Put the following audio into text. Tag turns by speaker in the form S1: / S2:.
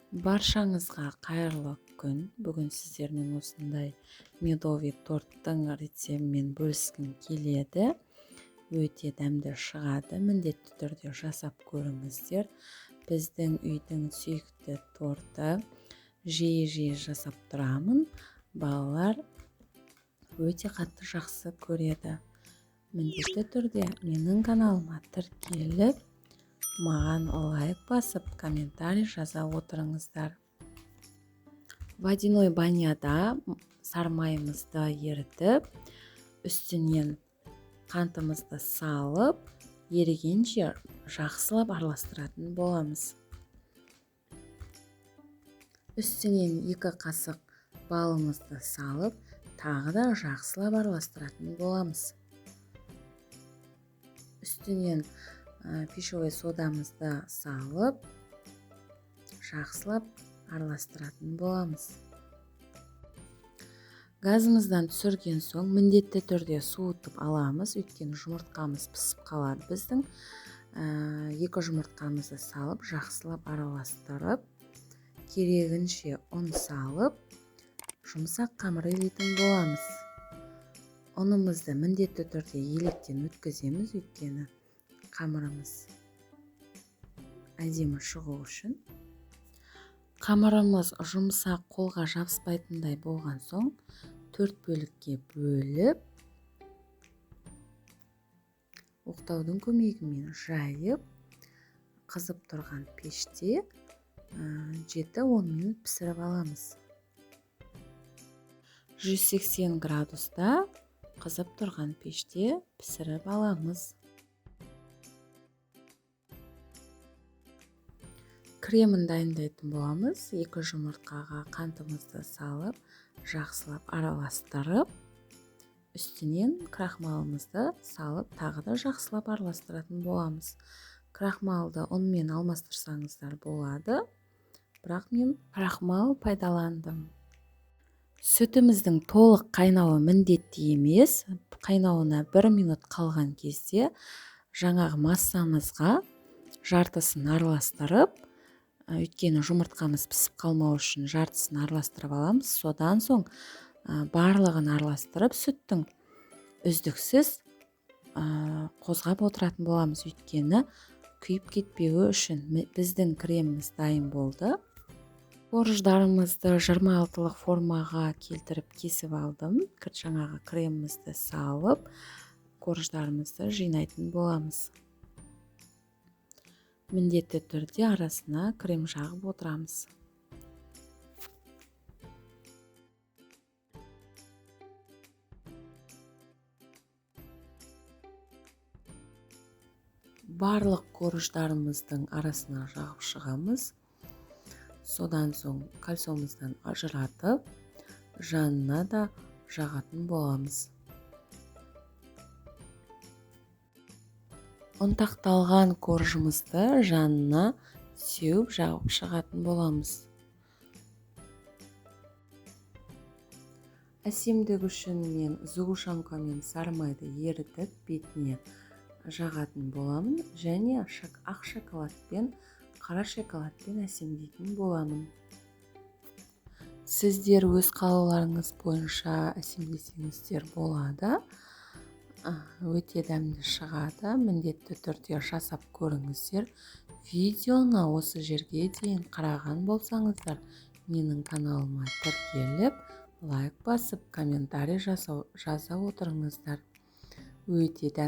S1: Баршаңызға қайырлы күн. Бүгін сіздермен осындай медовый торттың рецептімен бөліскім келеді. Өте дәмді шығады. Міндетті түрде жасап көріңіздер. Біздің үйдің сүйікті торты. Жиі-жиі жасап тұрамын. Балалар өте қатты жақсы көреді. Міндетті түрде менің каналыма тіркеліп, маған лайк басып, комментарий жаза отырыңыздар. Водяной баняда сармайымызды ерітіп, үстінен қантымызды салып, ерігенше жақсылап араластыратын боламыз. Үстінен 2 қасық балымызды салып, тағы да жақсылап араластыратын боламыз. Үстінен пищевой содамызды салып, жақсылап араластыратын боламыз. Газымыздан түсірген соң міндетті түрде суытып аламыз, өйткені жұмыртқамыз пісіп қалады біздің. 2 жұмыртқамызды салып, жақсылап араластырып, керегінше ұн салып, жұмсақ қамыр илейтін боламыз. Ұнымызды міндетті түрде електен өткіземіз, өйткені қамырымыз әдемі шығу үшін. Қамырымыз жұмсақ, қолға жабыспайтындай болған соң 4 бөлікке бөліп, оқтаудың көмегімен жайып, қызып тұрған пеште 7-10 минут пісіріп аламыз. 180 градуста қызып тұрған пеште пісіріп аламыз. Кремін дайындайтын боламыз. 2 жұмыртқаға қантымызды салып, жақсылап араластырып, үстінен крахмалымызды салып, тағы да жақсылап араластыратын боламыз. Крахмалды ұнмен алмастырсаңыздар болады, бірақ мен крахмал пайдаландым. Сүтіміздің толық қайнауы міндетті емес. Қайнауына 1 минут қалған кезде жаңағы массамызға жартысын араластырып, өйткені жұмыртқамыз пісіп қалмау үшін жартысын араластырып аламыз. Содан соң барлығын араластырып, сүттің үздіксіз қозғап отыратын боламыз, өйткені күйіп кетпеуі үшін. Біздің креміміз дайын болды. Корждарымызды 26-лық формаға келтіріп кесіп алдым. Жаңағы кремімізді салып, корждарымызды жинайтын боламыз. Міндетті түрде арасына крем жағып отырамыз. Барлық корждарымыздың арасына жағып шығамыз. Содан соң кольцомыздан ажыратып, жанына да жағатын боламыз. Ұнтақталған коржымызды жанына сеуіп жағып шығатын боламыз. Әсемдік үшін мен сгущенка мен сармайды ерітіп бетіне жағатын боламын және ақ шоколадпен, қара шоколадпен әсемдейтін боламын. Сіздер өз қалауларыңыз бойынша әсемдесеңіздер болады. Өте дәмді шығады. Міндетті түрде жасап көріңіздер. Видеоны осы жерге дейін қараған болсаңыздар, менің каналыма тіркеліп, лайк басып, комментарий жаза отырыңыздар. Өте дәмді.